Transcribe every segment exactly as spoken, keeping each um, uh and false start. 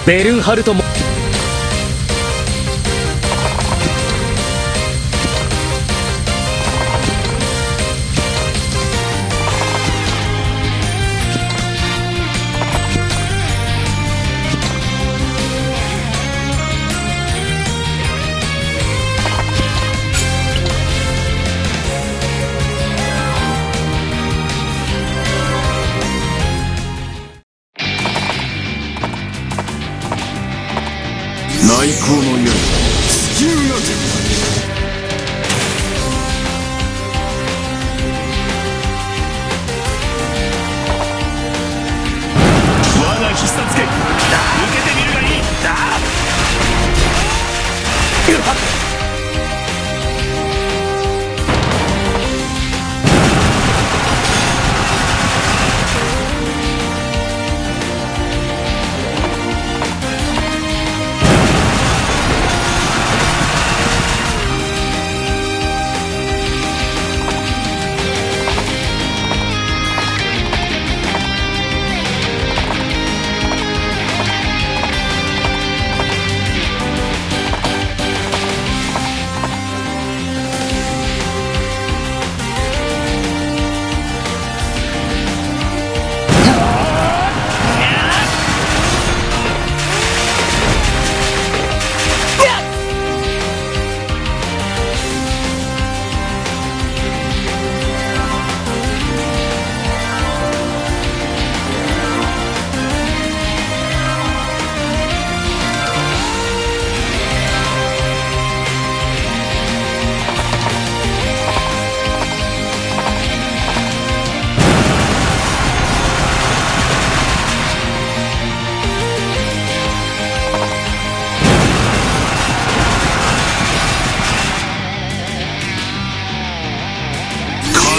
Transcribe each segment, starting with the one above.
ベルンハルトも。内向の夜、地球が。我が必殺拳、受けてみるがいい。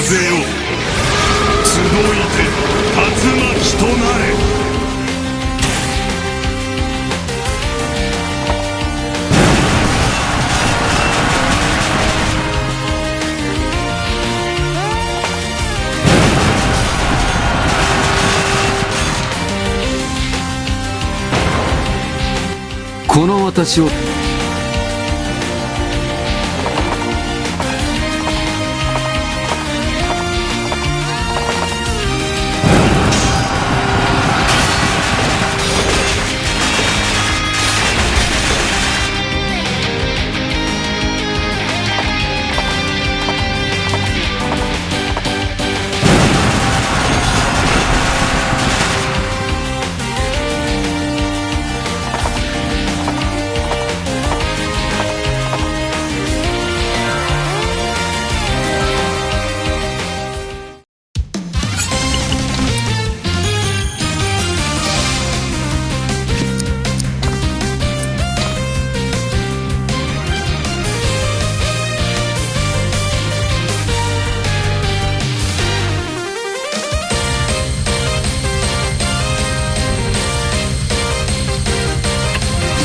風よ、集いて、龍巻となれ。この私を。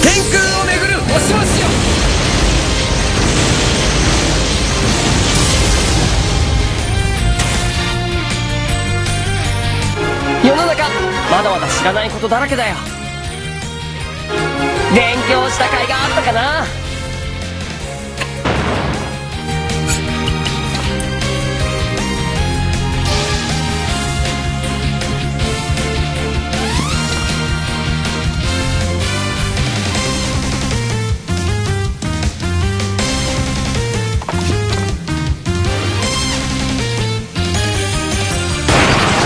天空を巡る星々よ。世の中、まだまだ知らないことだらけだよ。勉強した甲斐があったかな。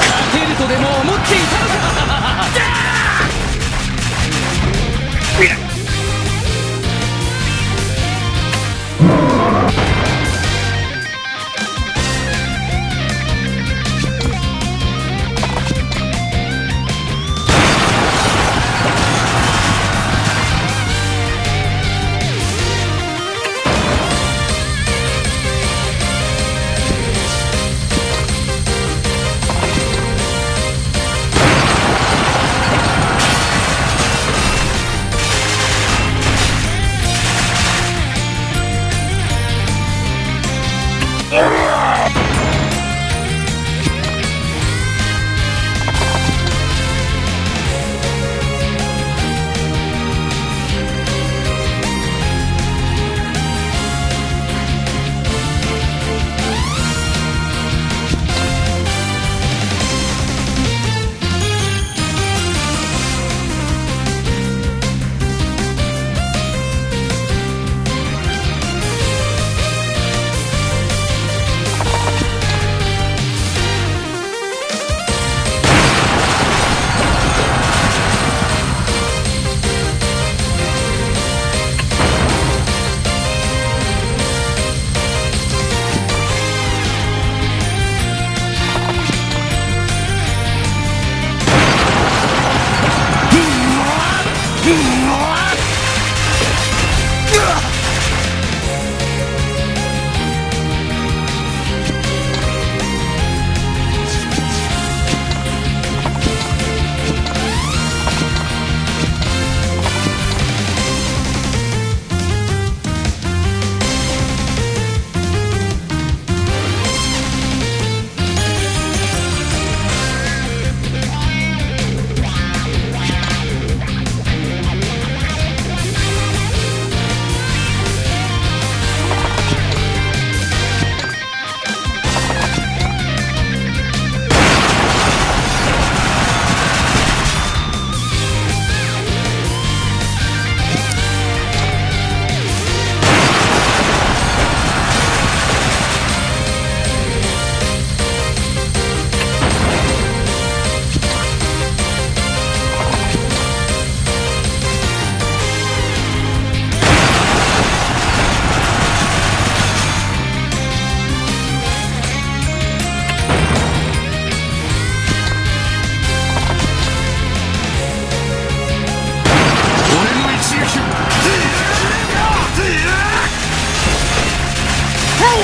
勝てるとでも思っていたのか。こ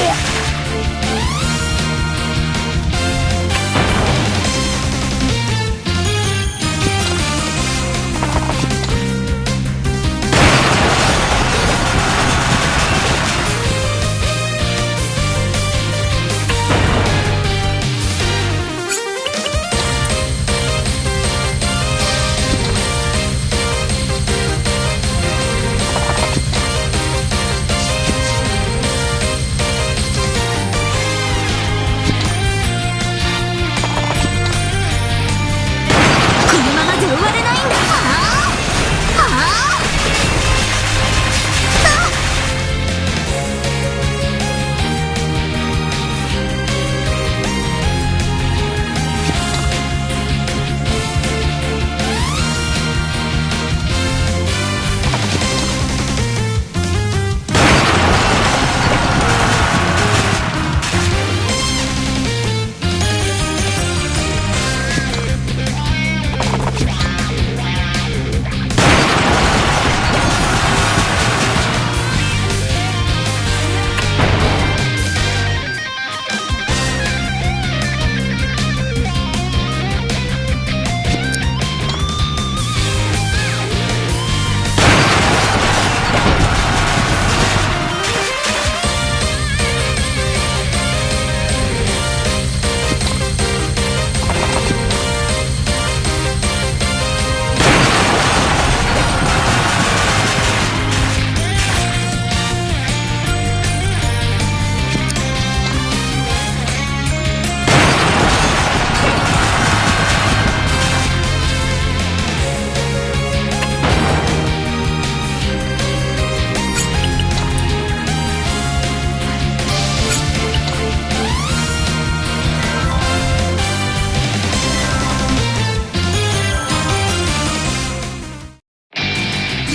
のままで終われないんだ。ああ、ああ。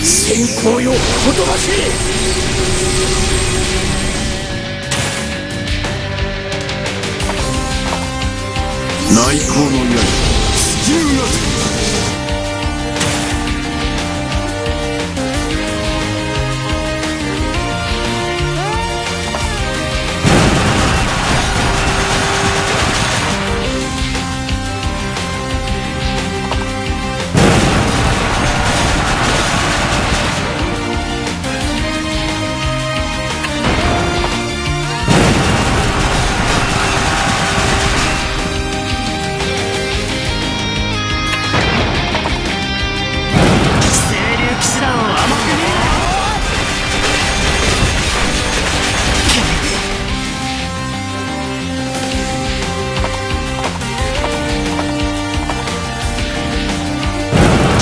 閃光よ、ほとばしれ！内向の槍、地球が。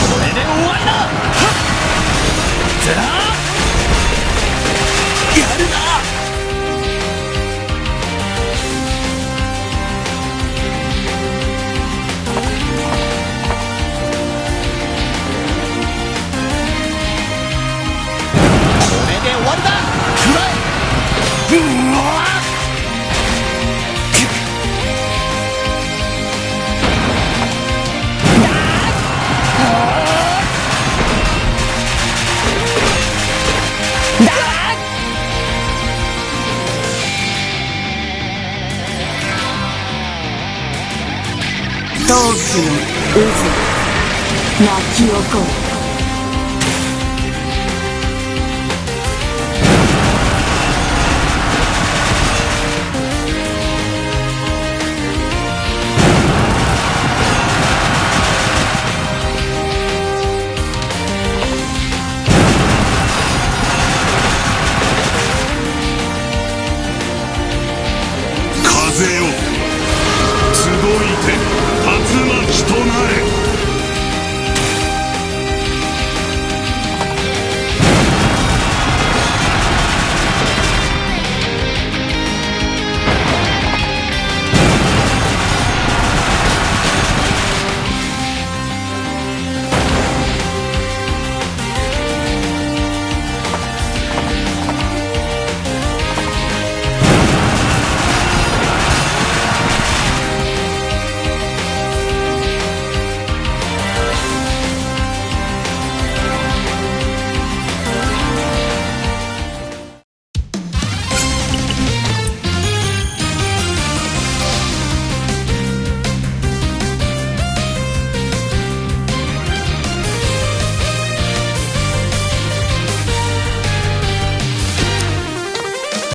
これで終わりだ！はっ！やるな！これで終わりだ！くらえ！うわ！陶器の渦、泣き起こる。風よ、